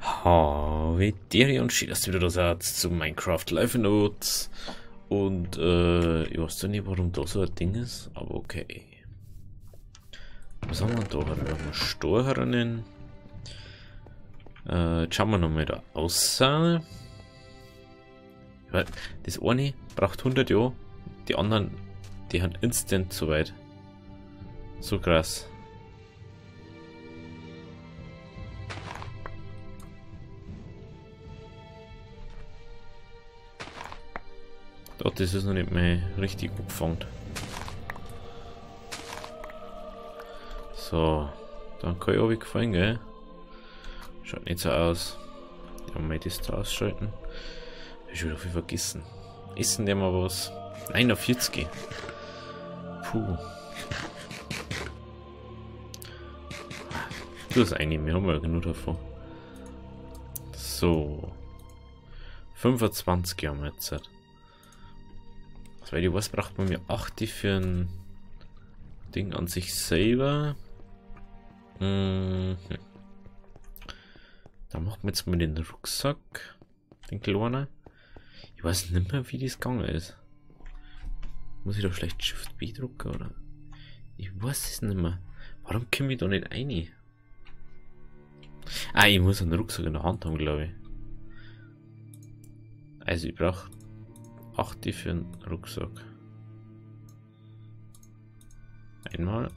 Hallo und schön, dass du wieder da seid zu Minecraft Life in the Woods. Und ich weiß zwar nicht, warum da so ein Ding ist, aber okay. Was haben wir da? Da haben wir Storherinnen. Jetzt schauen wir nochmal da aussah. Das eine braucht 100 Jahre, die anderen, die haben instant so weit. So krass. Doch, das ist noch nicht mehr richtig abgefangen. So, dann kann ich auch gefallen, gell? Schaut nicht so aus. Ja, mal das da ausschalten. Ich schon wieder viel vergessen. Essen der mal was? 49. Puh. Du hast eine, wir haben ja genug davon. So. 25 haben wir jetzt. Soweit ich weiß, braucht man mir 8 für ein Ding an sich selber. Mhm. Da machen wir jetzt mal den Rucksack. Den kleinen. Ich weiß nicht mehr, wie das gegangen ist. Muss ich da vielleicht Shift B drücken, oder? Ich weiß es nicht mehr. Warum komme ich da nicht rein? Ah, ich muss einen Rucksack in der Hand haben, glaube ich. Also ich brauche 8 für einen Rucksack. Einmal.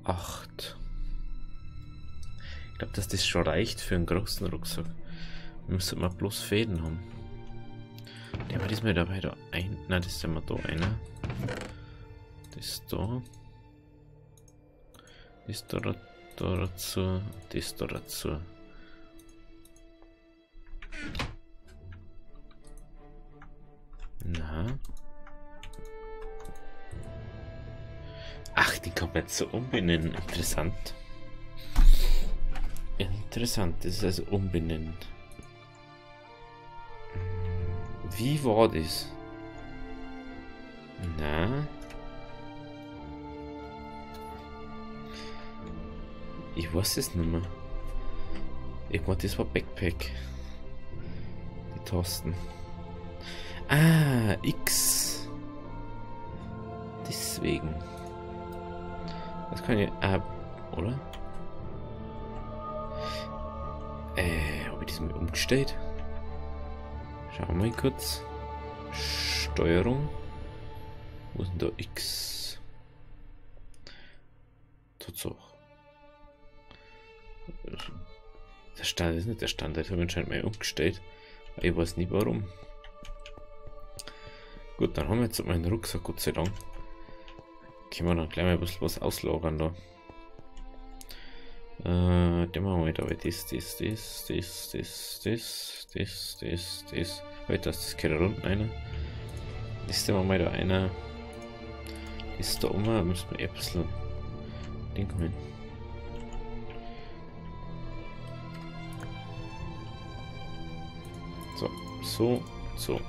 8. Ich glaube, dass das schon reicht für einen großen Rucksack. Wir müssen mal bloß Fäden haben. Der war diesmal dabei da ein. Nein, das ist ja mal da einer. Das ist da. Das da, da dazu. Das da dazu. Na. Ach, die kann man jetzt so umbenennen. Interessant. Interessant, das ist also umbenennen. Wie war das? Na? Ich weiß es nicht mehr. Ich meine, das war Backpack. Die Tasten. Ah, X. Deswegen. Das kann ich. Ah, oder? Habe ich das mal umgestellt? Schauen wir mal kurz. Steuerung. Wo ist denn da X? Tatsache. Der Standard ist nicht der Standard, ich habe anscheinend mal umgestellt. Aber ich weiß nicht warum. Gut, dann haben wir jetzt meinen Rucksack, Gott sei Dank. Können wir dann gleich mal ein bisschen was auslagern da. Den machen wir da, das, das, das, das, das, das, das, das, das. Heute ist das geht da unten einer. Das ist mal da einer. Das ist da oben, da müssen wir ein bisschen Ding holen. So, so, so.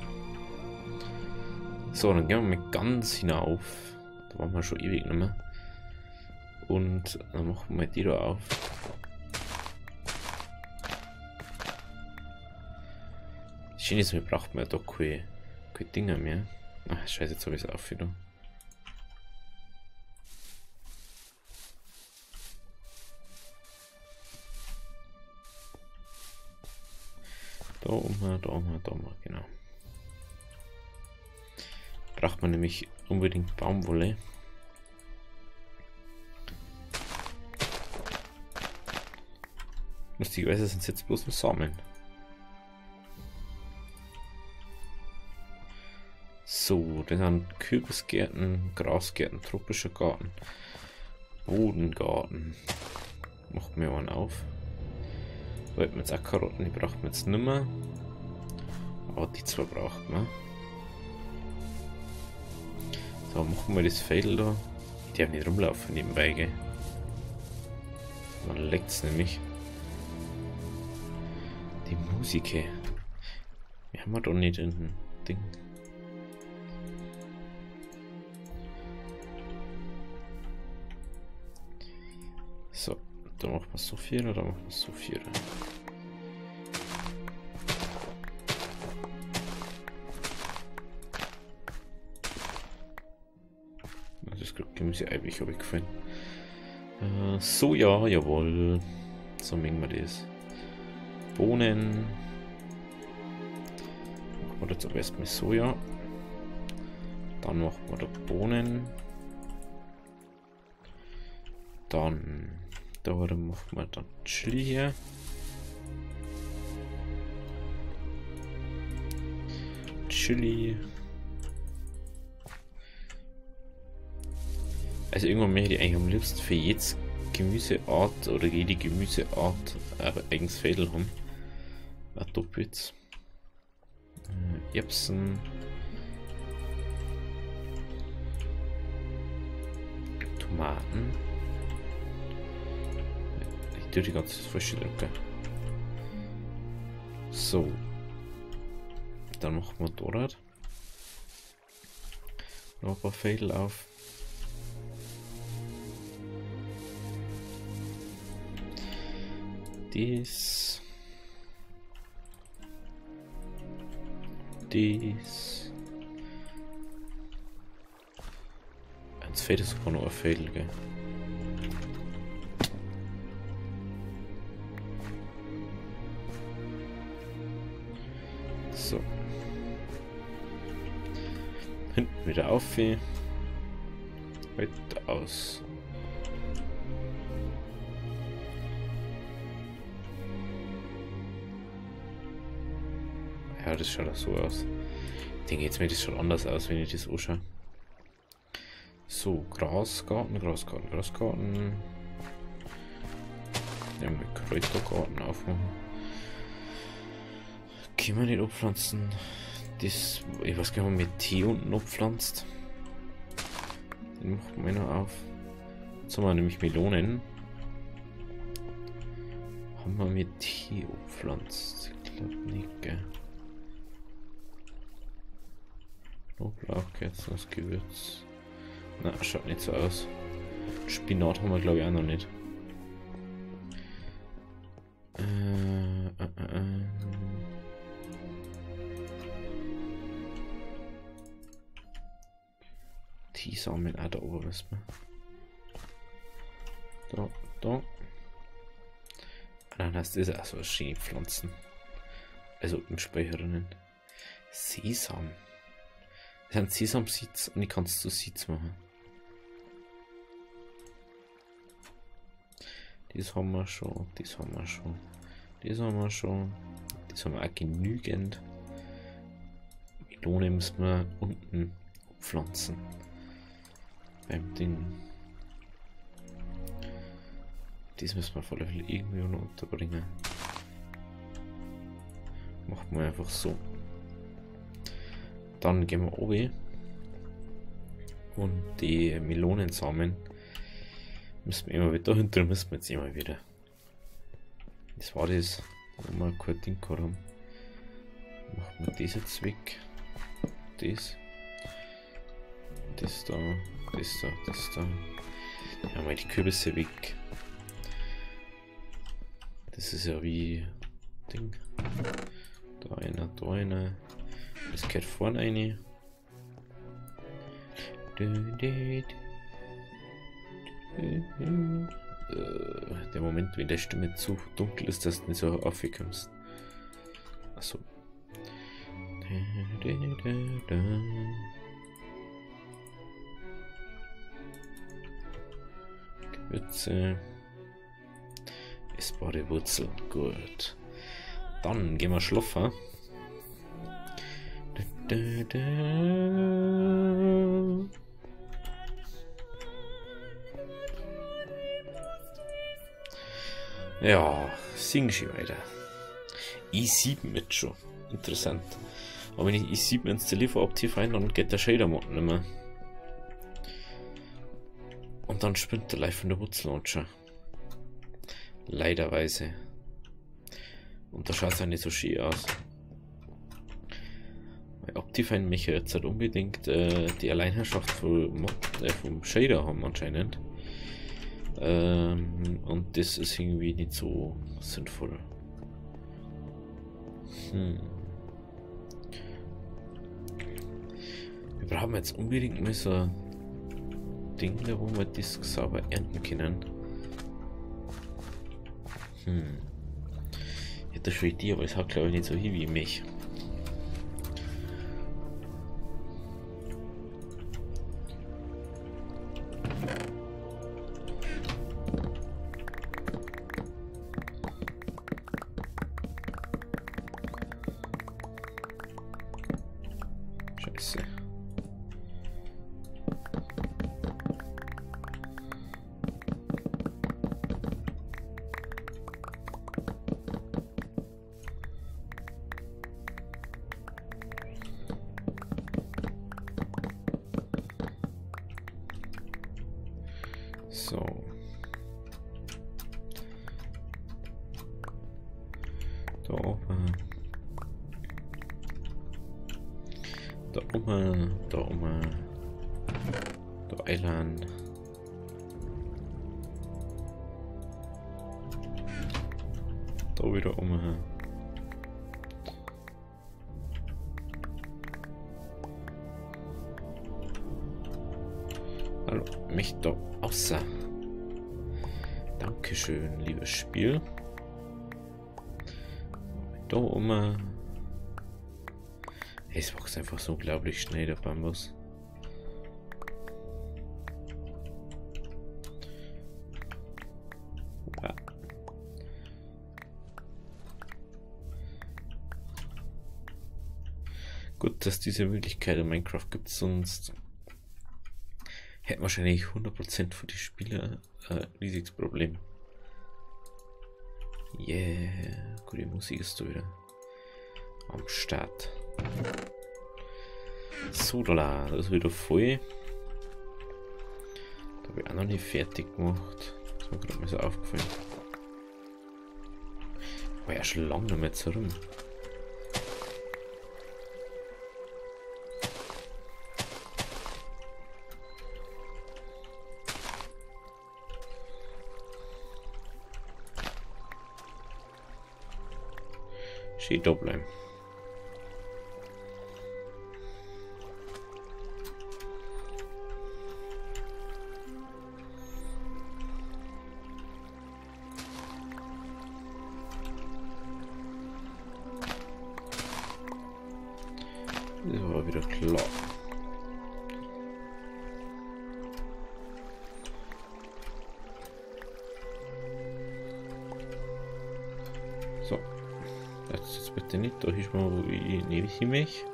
So, dann gehen wir mal ganz hinauf. Da waren wir schon ewig nicht mehr. Und dann machen wir die da auf. Schön ist, wir brauchen ja da keine Dinger mehr. Ach, scheiße, jetzt habe ich es auf wieder. Da oben, da oben, da oben, genau. Braucht man nämlich unbedingt Baumwolle. Lustigerweise sind es jetzt bloß noch Samen. So, das sind Kürbisgärten, Grasgärten, tropischer Garten, Bodengarten. Macht mir einen auf. Da hätten wir jetzt auch Karotten, die braucht man jetzt nicht mehr. Aber die zwei braucht man. So, machen wir das Feld da. Ich darf nicht rumlaufen nebenbei, gell? Man leckt es nämlich. Die Musik. Wir haben wir doch nicht in dem Ding. So, da macht man so viel oder da macht man so viel. Das Gemüse eigentlich habe ich gefallen. Soja, jawohl. So mengen wir das. Bohnen. Machen wir jetzt aber erstmal Soja. Dann machen wir da Bohnen. Dann da machen wir dann Chili hier. Chili. Also irgendwann möchte ich eigentlich am liebsten für jedes Gemüseart oder jede Gemüseart ein eigenes Fädel haben. Ein Doppelt. Erbsen. Tomaten. Ich tue die ganze Zeit falsch drücken. So. Dann machen wir dort noch ein paar Fädel auf. Dies. Dies. Eins fehlt sogar noch ein Fädel, gell? So. Hinten wieder auf. Weiter aus. Ja, das schaut auch so aus. Ich denke jetzt mir das schaut anders aus, wenn ich das anschaue. So, Grasgarten, Grasgarten, Grasgarten. Ja, mal Kräutergarten aufmachen. Können wir nicht abpflanzen? Das, ich weiß gar nicht, ob man mit Tee unten abpflanzt. Den machen wir noch auf. Jetzt haben wir nämlich Melonen. Haben wir mit Tee abpflanzt? Ich glaube nicht, gell? Knoblauch, Kerzen, das Gewürz. Na, schaut nicht so aus. Spinat haben wir glaube ich auch noch nicht. Teesamen auch da oben müssen wir. Da, da. Ananas ist auch so eine schöne Pflanzen. Also im Speicher drinnen. Sesam. Das sind Sesam-Seeds und ich kann es zu Seeds machen. Das haben wir schon, das haben wir schon, das haben wir schon, das haben wir auch genügend. Melone müssen wir unten pflanzen. Beim Ding. Das müssen wir auf alle Fälle irgendwie noch unterbringen. Machen wir einfach so. Dann gehen wir oben und die Melonensamen müssen wir immer wieder dahinter, müssen wir jetzt immer wieder. Das war das, wo wir kein Ding gehabt haben. Machen wir das jetzt weg. Das. Das da, das da, das da. Ja, mal die Kürbisse weg. Das ist ja wie Ding. Da einer, da einer. Das gehört vorne rein. Der Moment, wenn der Stimme zu dunkel ist, dass du nicht so aufkommst. Achso. Gewürze. Essbare Wurzel. Gut. Dann gehen wir schlafen. Ja, sing schon weiter. i7 mit schon. Interessant. Aber wenn ich i7 installiere von Optifine, dann geht der Shader-Mod nicht mehr. Und dann spinnt der live von der Wurzellauncher. Leiderweise. Und da schaut es auch nicht so schön aus. Weil Optifine mich jetzt halt unbedingt die Alleinherrschaft vom Shader haben anscheinend. Und das ist irgendwie nicht so sinnvoll. Wir brauchen jetzt unbedingt mal so ein Ding, da wo wir das sauber ernten können. Ich hätte schon Idee, aber es hat glaube ich nicht so hin wie mich. Scheiße. So. Da oben. Da oben, da oben. Da Eiland. Da wieder oben. Hallo, mich da außer. Dankeschön, liebes Spiel. Da oben. Hey, es wächst einfach so unglaublich schnell, der Bambus. Ja. Gut, dass diese Möglichkeit in Minecraft gibt, sonst hätten wahrscheinlich 100% von den Spielern ein riesiges Problem. Yeah, gute Musik ist da wieder am Start. So, da, das ist wieder voll. Da habe ich auch noch nicht fertig gemacht. Das ist mir gerade mal so aufgefallen. War ja schon lange nicht mehr so rum. Schön da bleiben. Das war wieder klar. So. Das jetzt bitte nicht, da ist mal, wo ich nehme ich mich.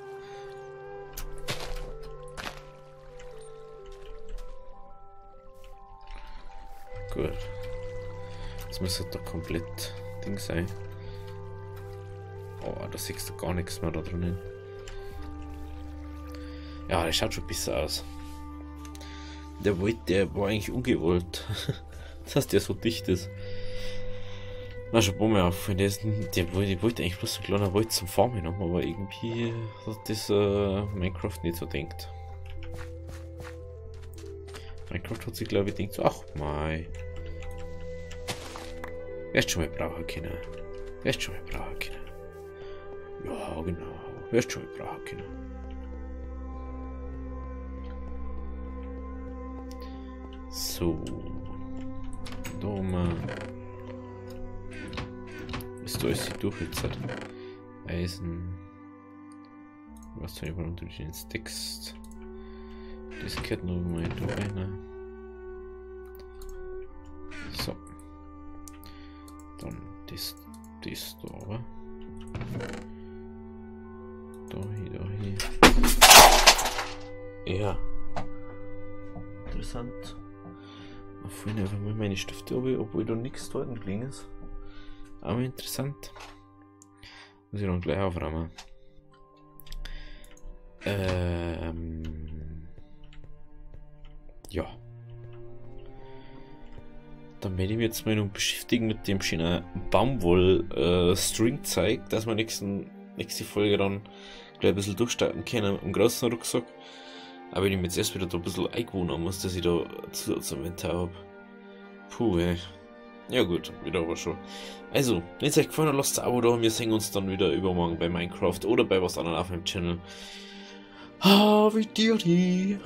Gut. Jetzt müsste da komplett Ding sein. Oh, da siehst du gar nichts mehr da drinnen. Ja, das schaut schon besser aus. Der Wald, der war eigentlich ungewollt. Dass der so dicht ist. Na, schon ein paar Mal aufgefallen, der ist, der wollte, ich wollte eigentlich bloß so ein kleiner Wald zum Farmen haben, aber irgendwie hat das Minecraft nicht so denkt. Minecraft hat sich, glaube ich, gedacht, so, ach mei. Wirst schon mal brauchen können. Wirst schon mal brauchen können. Ja, genau. Wirst schon mal brauchen können. So. Da mal. Ist da alles durch jetzt? Eisen. Was soll ich überhaupt unter den Sticks? Das gehört noch mal da rein. So. Dann das da, aber. Da hier, da hier. Ja. Interessant. Da fallen einfach mal meine Stifte runter, obwohl da nichts dort gelegen ist. Aber interessant. Muss ich dann gleich aufräumen. Ja. Dann werde ich mich jetzt mal noch beschäftigen mit dem schönen Baumwoll-String-Zeug, dass wir nächste Folge dann gleich ein bisschen durchstarten können im großen Rucksack. Aber wenn ich mir jetzt erst wieder da ein bisschen eingewohnen muss, dass ich da Zusatzinventar habe. Puh, ey. Ja gut, wieder aber schon. Also, wenn es euch gefallen hat, lasst ein Abo da. Wir sehen uns dann wieder übermorgen bei Minecraft oder bei was anderem auf meinem Channel. Havi Diri.